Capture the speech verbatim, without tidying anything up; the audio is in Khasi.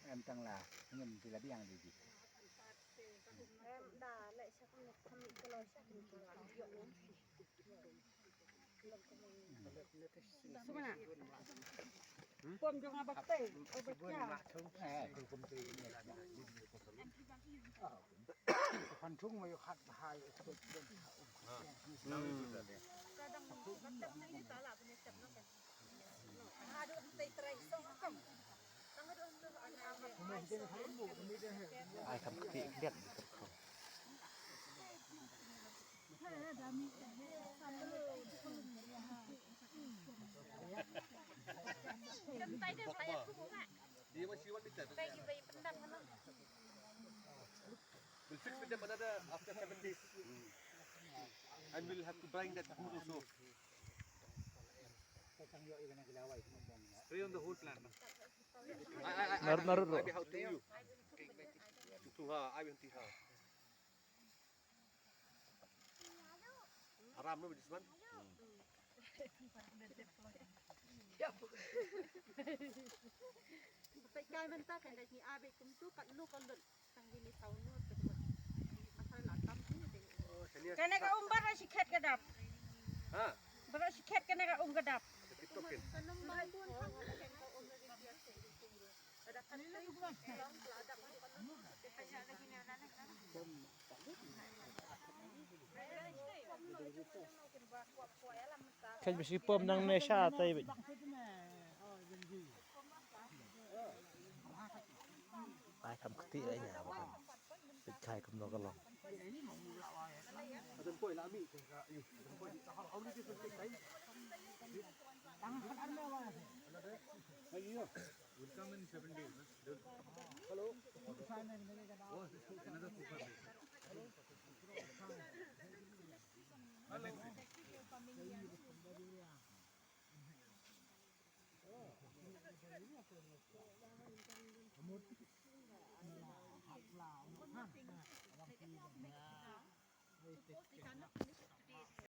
Em tang la, ngin ti la biang di di. Sumana. Pom jong abak tei, abak ya. Eh, kum kum ti ni la. Phan thung ma yu khat bahai. Ai kham kti kdiat. We'll fix with them another after seven days. And we'll have to bring that food also. Spray on the whole plant. I, I, I, Narut, narut, I, I, how to you? To her, I will to her. Haram no, this one? Kai mynta kan da ni abi kum tu kat nu kan lut. Kane ka um baroh shi khet ka dap. Ha? Baroh shi khet kane ka um ka dap. Khet ba shi pom nang ne sha tai ba. Ai kham kti ai nya ba. Pit khai kumno ka long. Hello. Another two hundred.